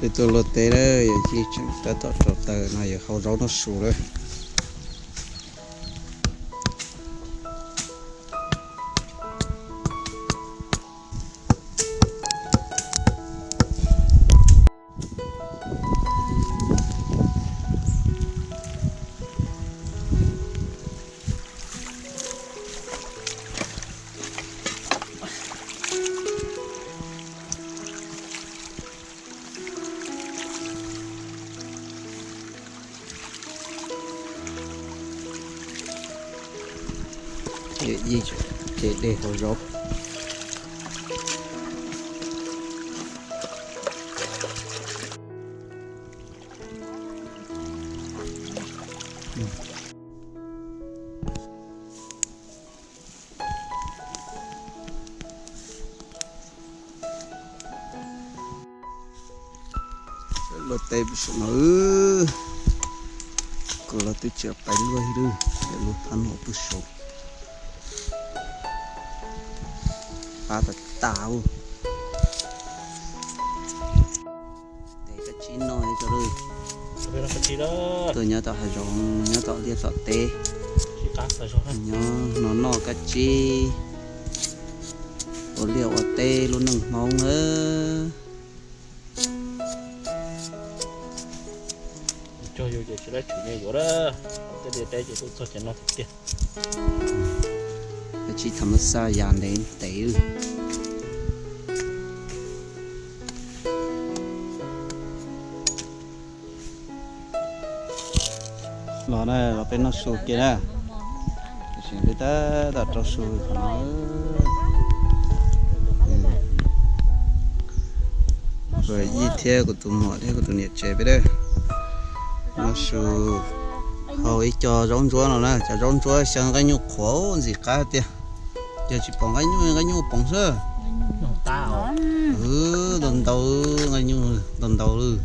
Peb tuaj luaj teb na, yawm yij tseem tab tom rauv taws no, yawm hau zaub noj su lawm. Yawm yij cev dej hau zaub. Luaj teb pem saum no, kuv los twb tsis pais luaj li, luaj phab no pem saud. Qab tas tas. Tes kab tsib noj tso lawm. Tuaj nyob tom hav zoov, nyob tom liaj tom teb, nyob no noj kab tsib, ua liaj ua teb lub neej Hmoob na. Cog yus ces tsis laib tshwm nyiaj yuav lawm, tej liaj teb ces tuaj txog ces noj tiag tiag. Kab tsib tham mas xaj ya ntev ntev. Los na, los peb noj su kiag na. Tam sim peb tab tom rau su qhov no. Kuv yij thiab kuv tus muam thiab kuv tus niam tsev peb noj su hauv ib co zaub ntsuab no na, cov zaub ntsuab xyaw nqaij nyuj qhuav ntxim qab tiag. Yog tsis pom nqaij nyuj, nqaij nyuj poov xwb. Ntau ntau, nqaij nyuj ntau ntau lawm.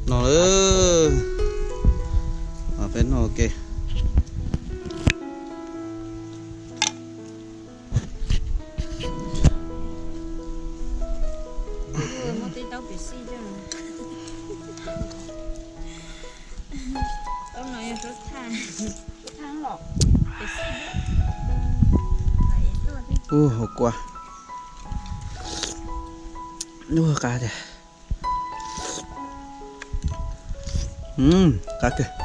No lawm. Peb noj ua ke. Ub, hauv kua. Ub, qab tiag. Qab kawg.